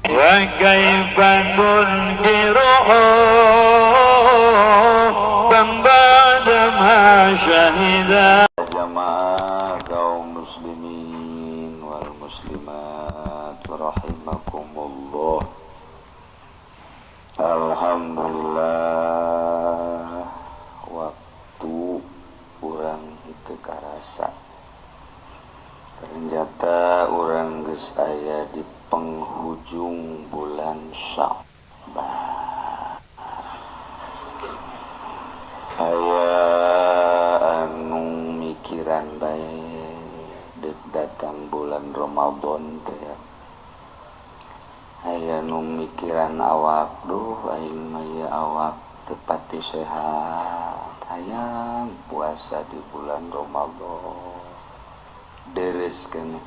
وكيف تنكر حبا بعد ما شهدا. Jamaah kaum muslimin wal muslimat rahimakumullah. Alhamdulillah, waktu urang teu karasa, ternyata urang geus aya di penghujung bulan Sya'ban. Aya anu mikiran bae deuk datang bulan Ramadan teh. Aya nu mikiran awak, duh, aing mah ieu awak teu pati sehat, hayang puasa di bulan Ramadan, deres keneh.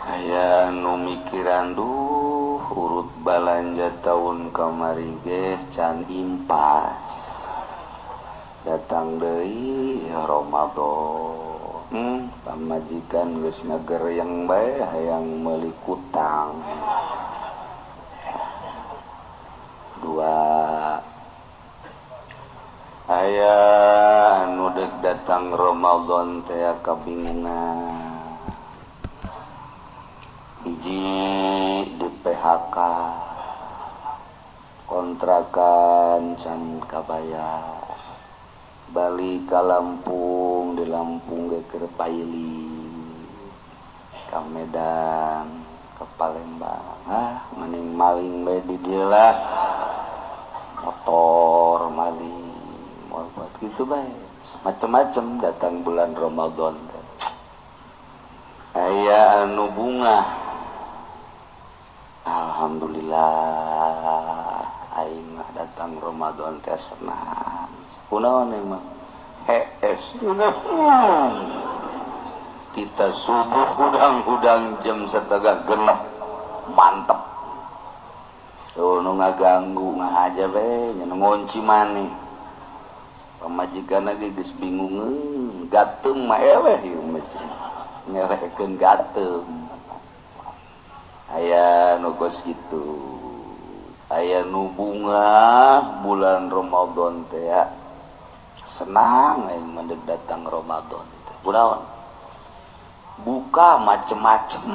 Aya nu mikiran, duh, urut balanja tahun kamari ge can impas, datang deui ya Ramadan, pamajikan geus ngagereng bae hayang meuli kutang dua. Aya anu deuk datang Ramadan teh kabingungan, hiji di PHK, kontrakan can kabayar, balik ka Lampung, di Lampung ge keur pailit, ka Medan, ke Palembang, ah, mending maling bae di dieu lah, motor maling, moal buat gitu bae, macem-macem datang bulan Ramadan teh. Aya anu bungah, alhamdulillah, aing mah datang Ramadan teh senang. Kunaon aing mah hees? Kita subuh hudang-hudang jam 5.30, mantep tuh. Nu ngaganggu ngahaja be nya, nu ngunci maneh, pamajikan lagi geus bingungeun, gateung mah eleh ieu mah, ngelehkeun gateung. Aya nu kos kitu, aya nu bungah bulan Ramadan teh ya. Senang aing mah deuk datang Ramadan teh. Kunaon? Buka macem-macem,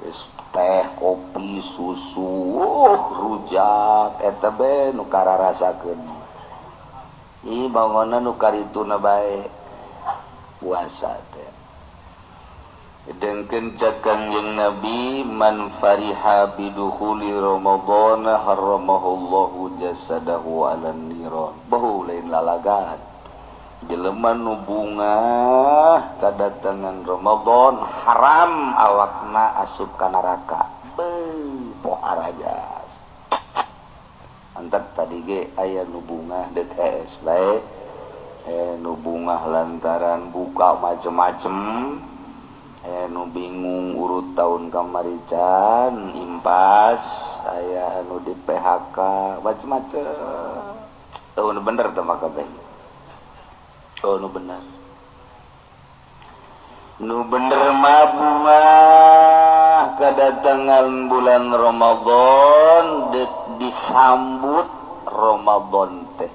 geus teh, kopi, susu, rujak eta be nu kararasakeun. Ih, bangunna nu karituna bae puasa teh. Dengkeun cek Kangjeng Nabi, man fariha bidukhuli Ramadan harramahullahu jasadahu 'alan niran. Beuh, lain lalagan. Jelema nu bungah kadatangan Ramadan, haram awakna asup ka neraka. Beuh, poharajas. Antak tadi ge aya nu bungah deuk hees bae, nu bungah lantaran buka macem-macem, anu bingung urut tahun kamari can impas, aya anu di PHK, macem-macem. Tuh, nu bener teh maka bae. Oh, nu bener, nu bener mah bungah kedatangan bulan Ramadan, dek disambut Ramadan teh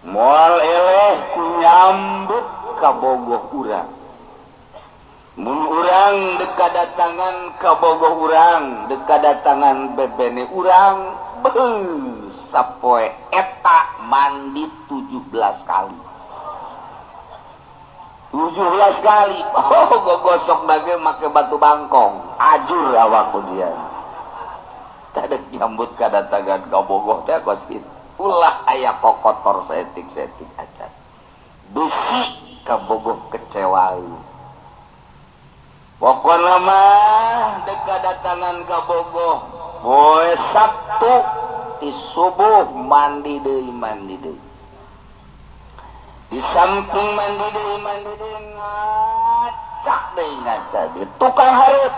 moal eleh ku nyambut kabogoh urang. Mun urang dek kadatangan kabogoh urang, dek kadatangan bebene urang, beuh, sapoe eta mandi 17 kali, 17 kali. Oh, gogosok dage make batu bangkong, ajur awak ujian. Tadi nyambut kadatangan kabogoh teh kos kitu, ulah aya kokotor saeutik-saeutik acan, besi kabogoh kecewa. Pokokna mah dek kadatangan kabogoh poe Sabtu ti subuh mandi deui, mandi deui. Di samping mandi deui, mandi deui, ngacak deui, ngaca di tukang hareup.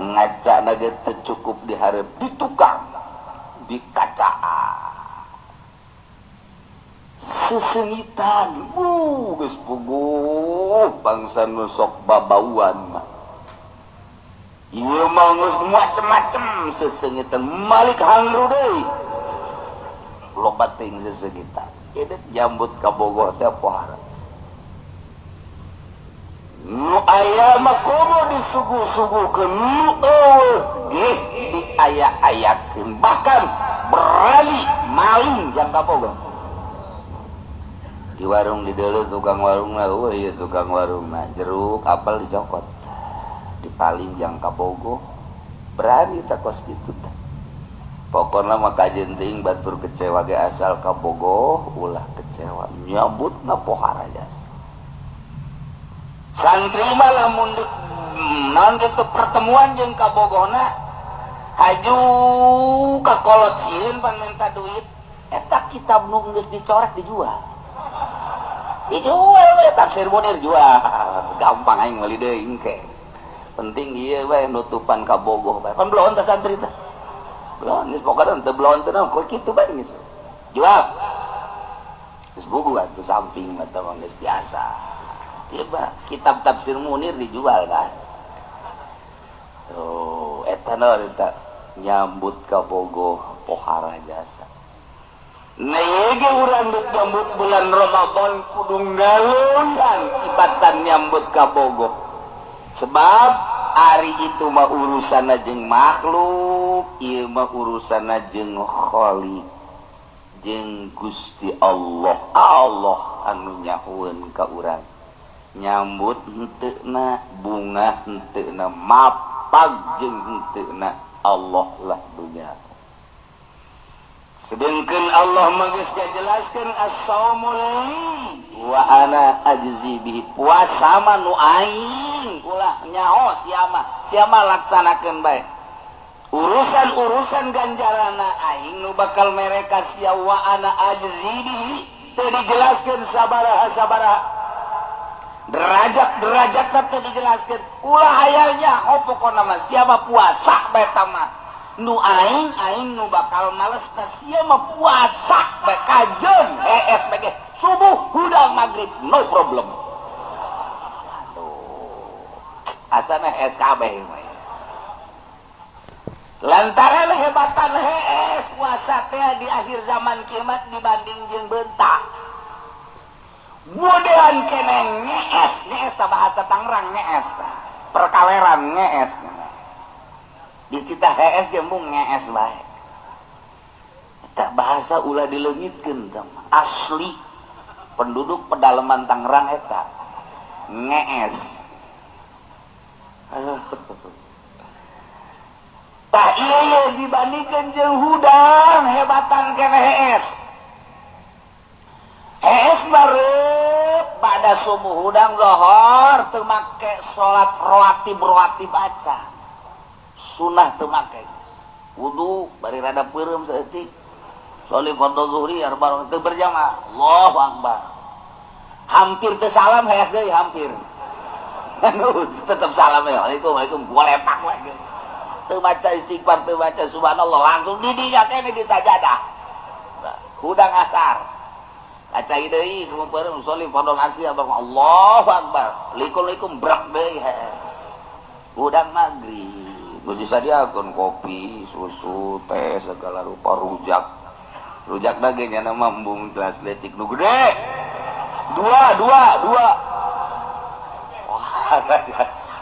Ngaca na ge teu cukup di hareup, di tukang, di kacaan. Sesengitan bu geus puguh bangsa nu sok babauan mah. Ieu mah geus macem-macem sesengitan malik hangru deui. Loba teuing sesengitan. Ieu jambut kabogoh teh pohara. Nu aya mah komo disuguh-suguhkeun, nu eueuh ge diaya-ayakeun, bahkan berani maling jang kabogoh. Di warung di deuleu tukang warungna, eueuh ieu tukang warungna, jeruk apel dicokot. Dipaling jang kabogoh, berani takos kitu teh. Pokona mah kajeun teuing batur kecewa ge asal kabogoh ulah kecewa, nyambutna pohara jasa. Santri mah lamun naon teh pertemuan jeung kabogohna haju ka kolot sieun pan minta duit, eta kitab nu geus dicorek dijual. Dijual we tafsir Munir jual. Gampang aing meuli deui engke. Penting ieu we nutupan kabogoh bae. Pan belon teh santri teh. Belon geus pokona teu belon teh naon kitu bae geus. Jual. Geus buku atuh samping mah teh geus biasa. Ieu mah kitab tafsir Munir dijual kan. Oh, eta naon eta nyambut kabogoh pohara jasa. Nah, ieu urang geus nyambut bulan Ramadan kudu ngalunggan ibatan nyambut kabogoh. Sebab ari itu mah urusanna jeung makhluk, ieu mah urusanna jeung Khaliq, jeung Gusti Allah. Allah anu nyahueun ka urang. Nyambut henteuna, bunga henteuna, mapag jeung henteuna Allah lah dunya. Sedangkan Allah mah geus ngajelaskeun as-saumu li wa ana ajzi bihi, puasa mah nu aing ulah nyaho sia mah, sia mah laksanakeun bae. Urusan-urusan ganjarana aing nu bakal mere ka sia wa ana ajzi bihi teu dijelaskeun sabaraha-sabaraha. Derajat-derajatna teu dijelaskeun. Ulah hayalnya oh pokona mah sia mah puasa bae ta mah. Nu aing aing nu bakal malesna sia mah puasa bae kajeun hees bae ge subuh hudang maghrib no problem. Aduh, asana hees kabeh mah. Lantaran hebatan hees puasa teh di akhir zaman kiamat dibanding jeung beunta. Modelan kene ngees, ngees ta bahasa Tangerang ngees ta. Perkaleran ngees. Di kita hees ge embung ngees bae. Eta bahasa ulah dileungitkeun tah asli penduduk pedalaman Tangerang eta ngees. Tah ieu dibandingkeun jeung hudang hebatan kene hees. Hees bareup pada subuh hudang zohor teu make salat rawatib acan. Sunah teu make geus. Wudu bari rada peureum saeutik. Sholli fardhu zuhri arba teu berjamaah. Allahu akbar. Hampir teu salam hees deui hampir. Tetep salam ya. Waalaikumsalam golepak we geus. Teu maca istighfar, teu maca subhanallah langsung di dinya kene di sajadah. Hudang asar. Kacai deui semua peureum sholli fardhu asri Allahu akbar. Likum-likum brak deui hees. Hudang maghrib geus disadiakeun kopi, susu, teh segala rupa rujak. Rujak ge nya mah embung gelas leutik nu gede. Dua. Wah, jasa.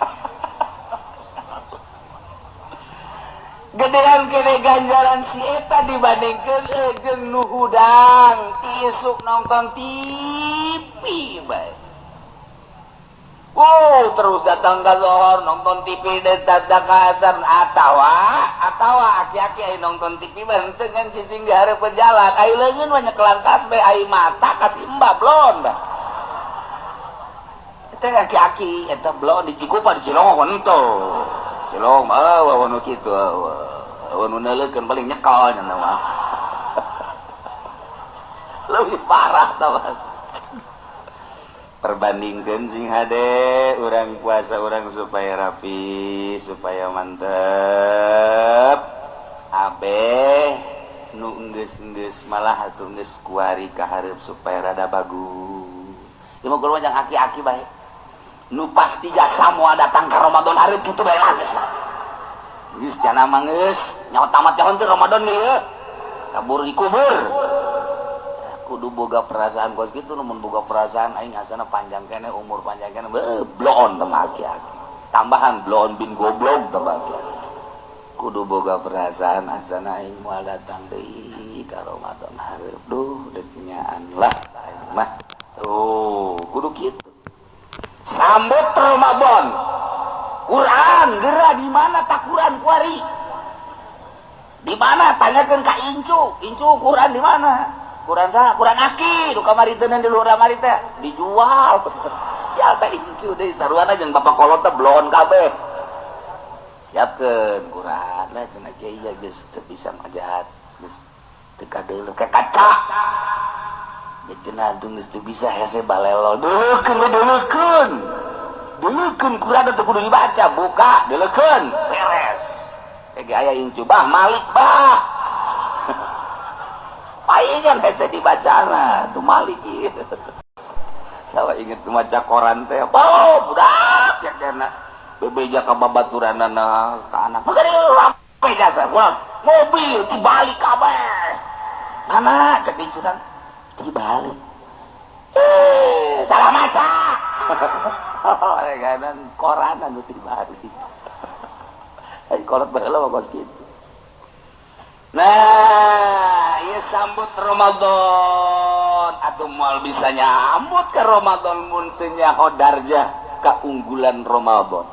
Gedean kene ganjaran si eta dibandingkeun jeung nu hudang ti isuk nonton TV bae. Oh, terus datang ka zohor nonton TV datang ka asar atawa aki-aki aya nonton TV mah henteu ngan cicing di hareupeun jalan ai leungeun mah nyekelan tasbih ai mata kasih embab blon dah. Eta aki-aki eta blon di Cikupa di Cilongok henteu. Cilong mah eueuh nu kitu eueuh nu neuleukeun paling nyekel nya mah. Lebih parah tah. Perbandingkeun sing hade urang puasa urang supaya rapi, supaya mantep. Abeh Nu geus-geus malah atuh geus kuari ka hareup supaya rada bagus. Ieu mah kudu jang aki-aki bae. Nu pasti jasa moal datang ka Ramadan hareup kitu bae lah geus. Geus cenah mah geus nyawa tamat nyaho teu Ramadan ge ieu. Kabur dikubur. Kudu boga perasaan kos kitu, mun boga perasaan aing asana panjang keneh umur, panjang keneh, beuh bloon teh aki-aki. Tambahan bloon bin goblok teh aki. Kudu boga perasaan asana aing moal datang deui ka Ramadan hareup, duh deuk nyaan lah aing mah. Tuh, kudu kitu. Sambut Ramadan. Quran geura di mana tak Quran kuari? Di mana? Tanyakeun ka incu. Incu, Quran di mana? Quran sa, Quran aki, nu kamari teh di luhur kamari teh dijual. Sial teh incu deui saruana jeung bapak kolot teh bloon kabeh. Siapkeun Quran lah cenah kiai ya geus teu bisa majahat, geus teu kadeuleu ka kaca. Ya cenah atuh geus teu bisa hese balelo. Deukeun we deukeun. Deukeun Quran teh kudu dibaca, buka, deukeun, beres. Ge aya incu bah Malik bah. Palingan hese dibacana tuh Malik ieu. Sawa inget tuh maca koran teh. Oh, budak ya kana bebeja ka babaturanana ka anak. Maka dia rame jasa. Wah, mobil dibalik kabeh. Mana cek incunan dibalik. Eh, salah maca. Kanan koran anu dibalik. Ai kolot baheula mah kos kitu. Nah, ieu sambut Ramadan atuh moal bisa nyambut ke Ramadan mun teu nyaho darjah keunggulan Ramadan.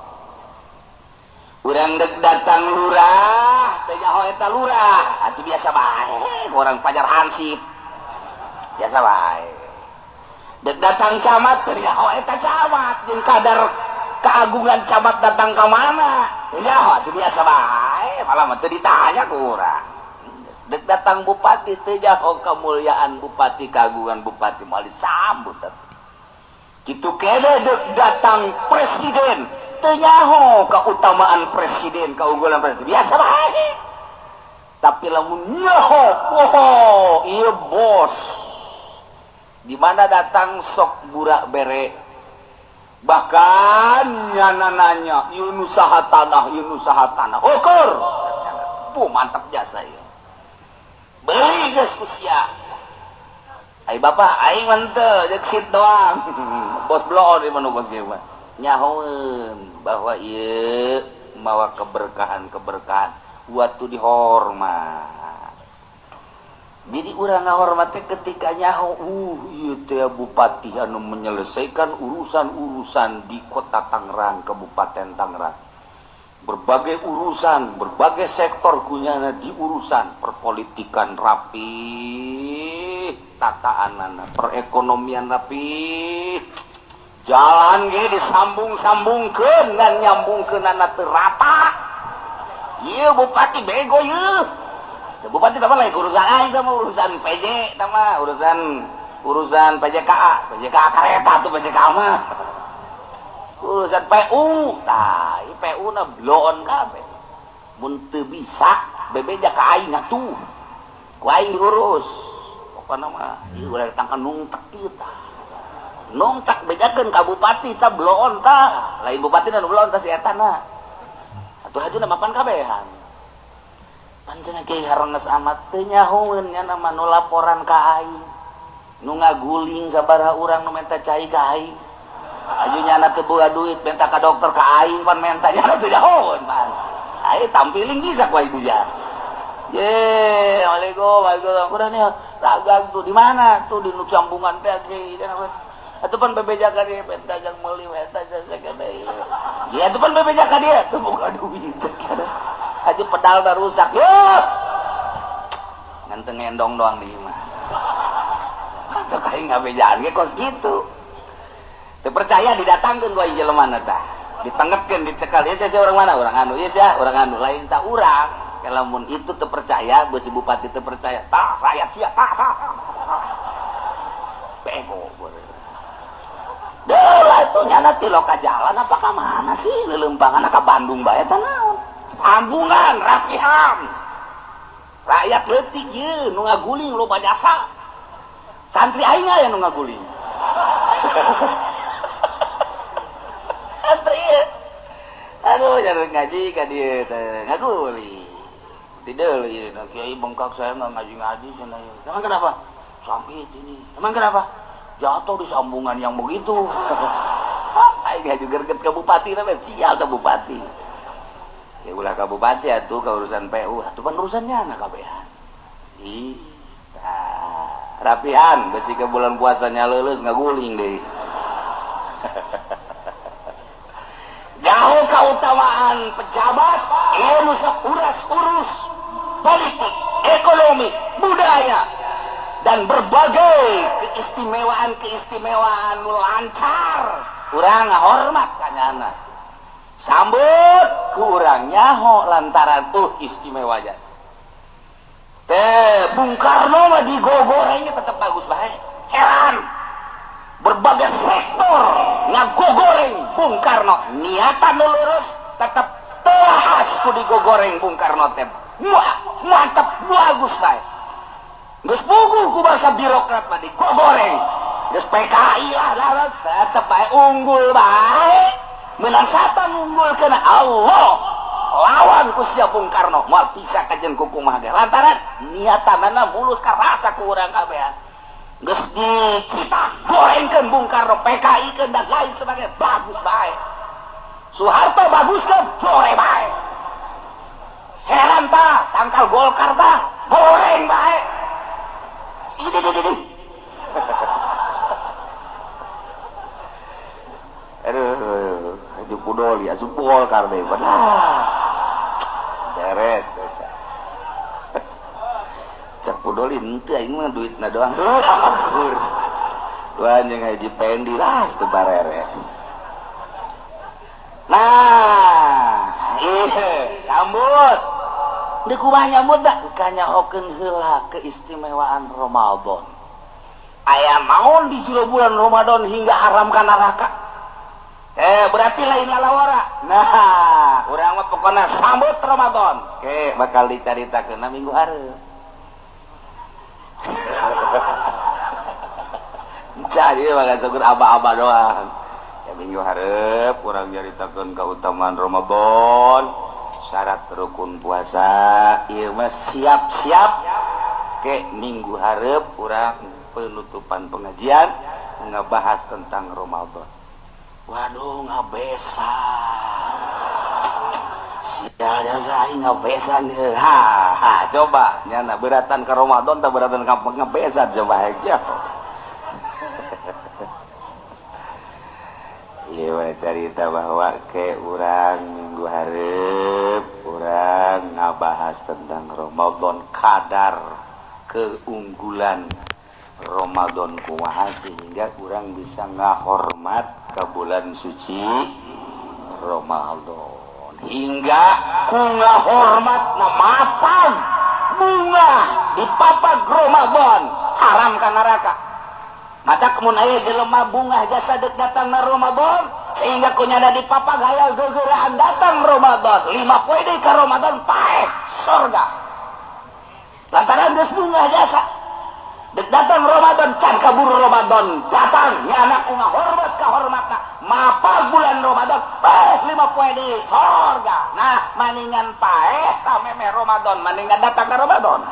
Urang dek datang lurah, teu nyaho eta lurah, atuh biasa bae, orang pajar hansip. Biasa bae. Dek datang camat, teu nyaho eta camat jeung kadar keagungan camat datang ka mana? Teu nyaho, atuh biasa bae, malah mah teu ditanya ku urang. Dek datang bupati teu nyaho kemuliaan bupati, keagungan bupati, moal disambut atuh. Kitu kene dek datang presiden teu nyaho keutamaan presiden, keunggulan presiden, biasa bae. Tapi lamun nyaho, oh ieu bos. Di mana datang sok burak bere. Bahkan nyana nanya, ieu nu saha tanah, ieu nu saha tanah. Ukur. Puh, mantap jasa ieu. Beli geus usia. Ai bapak aing mah teu jeung sit doang. Bos bloon di mana bos ge mah. Nyahoeun bahwa ieu mawa keberkahan-keberkahan waktu dihormat. Jadi urang ngahormat teh ketika nyaho, ieu teh bupati anu menyelesaikan urusan-urusan di kota Tangerang, Kabupaten Tangerang. Berbagai urusan, berbagai sektor kunyana diurusan, perpolitikan rapi, tataanana, perekonomian rapi, jalan ge disambung-sambungkeun dan nyambungkeunana teu rata. Ieu bupati bego ieu. Teu bupati tah mah lain urusan aing, tah mah urusan PJ, tah mah urusan urusan PJKA, PJKA kareta tuh PJKA mah. Urusan PU, tah ieu PU na bloon kabeh. Mun teu bisa bebeja ka aing atuh. Ku aing diurus. Pokona mah ieu ulah datang ka nungtek ieu tah. Nungtek bejakeun ka bupati tah bloon tah. Lain bupati nu bloon tah si eta na. Atuh hajuna mapan kabehan. Pancen kiai harenes amat teu nyahoeun nya mah nu laporan ka aing. Nu ngaguling sabaraha urang nu menta cai ka aing. Aju nyana teu boga duit minta ka dokter ka aing pan menta nyana teu nyahoeun pan. Aing tampiling bisa ku aing ya. Ye, Assalamualaikum, waalaikumsalam. Udah nih, dagang tuh di mana? Tuh di nu sambungan teh kiai. Atuh pan bebeja ka dia, menta jang meuli, menta jang sagede. Ya atuh pan bebeja ka dia, teu boga duit. Aju pedal dah rusak. Yo. Ngan teu ngendong doang di imah. Atuh kayak ngabejaan ge kos kitu. Teu percaya didatangkeun ku aing jelema na tah. Ditengetkeun, dicekal. Ya sia orang mana? Orang anu. Ya sia orang anu, lain saurang. Lamun itu teu percaya, beusi bupati teu percaya. Tah rakyat sia tah tah. Bego. Delah itu nyana ti loka jalan apa ka mana sih leuleumpangan ka Bandung bae tah naon. Sambungan rapihan. Rakyat leutik ye nu ngaguling loba jasa. Santri aing aya nu ngaguling. Santri aduh jangan ngaji ka dieu teh ngaguling. Tidak ieu kiai bengkak saya enggak ngaji-ngaji cenah. Emang kenapa? Sakit ini. Emang kenapa? Jatuh di sambungan yang begitu. Aing ngaju gerget ka bupati na sial ka bupati. Ya ulah ka bupati atuh ka urusan PU, atuh pan urusannya anak kabehan. Ih, tah rapihan besi ke bulan puasanya leuleus ngaguling deui. Jauh keutamaan pejabat, ieu nu sok uras-urus politik, ekonomi, budaya dan berbagai keistimewaan-keistimewaan nu lancar. Urang ngahormat ka nyana. Sambut ku urang nyaho lantaran istimewa jasa. Teh Bung Karno mah digogorengnya tetep bagus bae. Heran. Berbagai sektor ngagogoreng Bung Karno, niatan nu lurus tetep teas ku digogoreng Bung Karno teh. Wah, mantep bagus bae. Geus puguh ku bangsa birokrat mah digogoreng. Geus PKI lah tetep bae unggul bae. Menang satan unggul kena Allah. Lawan ku sia Bung Karno moal bisa kajen ku kumaha ge. Lantaran niatanana mulus karasa ku urang kabehan. Geus dicita gorengkeun Bung Karno, PKI keun dan lain sebagainya bagus bae. Soeharto baguskeun jore bae. Heran tah tangkal Golkar tah goreng bae. Aduh, itu pudoli asup Golkar deh. Beres desa. Cak pudoli henteu aing mah duitna doang. Dua anjing haji pendi lah teu bareres. Nah, ieu sambut. Deuk kumaha nyambut da? Kanyahokeun heula keistimewaan Ramadan. Aya naon di jero bulan Ramadan hingga haram ka neraka? Berarti lain lalawara. Nah, urang mah pokona sambut Ramadan. Oke, bakal dicaritakeun minggu hareup. Jadi bakal syukur aba-aba doang. Ya minggu hareup urang nyaritakeun kautamaan Ramadan, syarat rukun puasa, ieu mah siap-siap ke minggu hareup urang penutupan pengajian ngebahas tentang Ramadan. Waduh ngabesan. Sial jasa aing ngabesan. Ha, ha coba nyana beratan ke Ramadan tak beratan ka ngabesan coba ya. Ieu carita bahwa ke urang minggu hareup urang ngabahas tentang Ramadan, kadar keunggulan Ramadan kumaha sehingga urang bisa ngahormat ke bulan suci Ramadan hingga ku ngahormatna mapan bunga di papag Ramadan haram ka neraka. Mata kemun aya jelema bunga jasa dek datang na Ramadan sehingga kunyana di papag hayal gegeraan datang Ramadan 5 poe deui ka Ramadan paeh sorga lantaran geus bunga jasa. Dek datang Ramadan can kaburu Ramadan datang nyana ku ngahormat ka hormatna mapag bulan Ramadan paeh 5 poe deui sorga. Nah maningan paeh tah memeh Ramadan maningan datang ka Ramadan.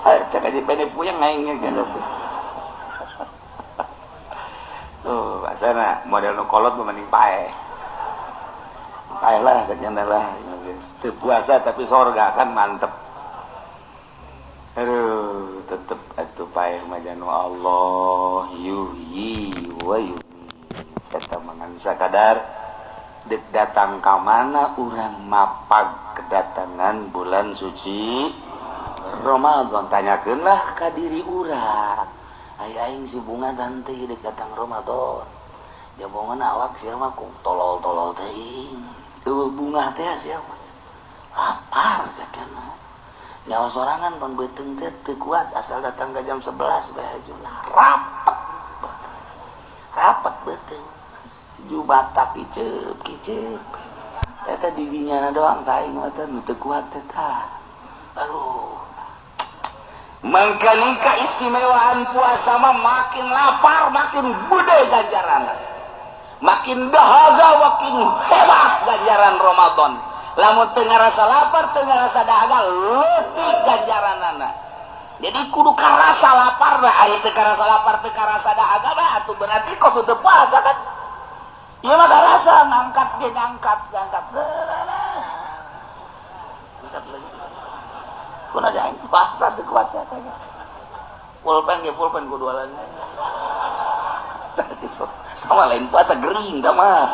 Cek aja pene puyeng aing gitu. Tuh, asana model nu kolot mah mending paeh. Paeh lah sakjana lah. Teu puasa tapi sorga kan mantep. Aduh, tetep atuh paeh mah janu Allah yuhyi wa yumiit. Eta mangan sakadar dek datang ka mana urang mapag kedatangan bulan suci Ramadan. Tanyakeunlah ka diri urang. Ai aing si bunga tante dek datang Ramadan. Jabongan awak sia mah ku tolol-tolol teuing. Eueuh bunga teh sia mah. Lapar sakana. Nyawa sorangan pan beuteung teh teu kuat asal datang ka jam 11 bae hajuna. Rapet. Rapet beuteung. Ju batak kiceup-kiceup. Eta didinya doang tah aing mah teh nu teu kuat teh tah. Aduh. Mangkaning keistimewaan puasa mah makin lapar makin gede ganjaran. Makin dahaga makin hebat ganjaran Ramadan. Lamun teu ngarasa lapar, teu ngarasa dahaga, leutik ganjaranana. Jadi kudu karasa lapar nah, ari teu karasa lapar, teu karasa dahaga mah atuh berarti kos teu puasa kan. Ieu mah karasa ngangkat ge ngangkat, ngangkat. Angkat lagi. Kuna aja aing puasa teu kuat ya saya. Pulpen ge pulpen kudu lagi. Sama lain puasa gering mah.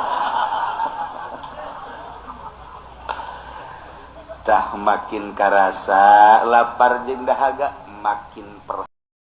Tah makin karasa lapar jeung dahaga makin per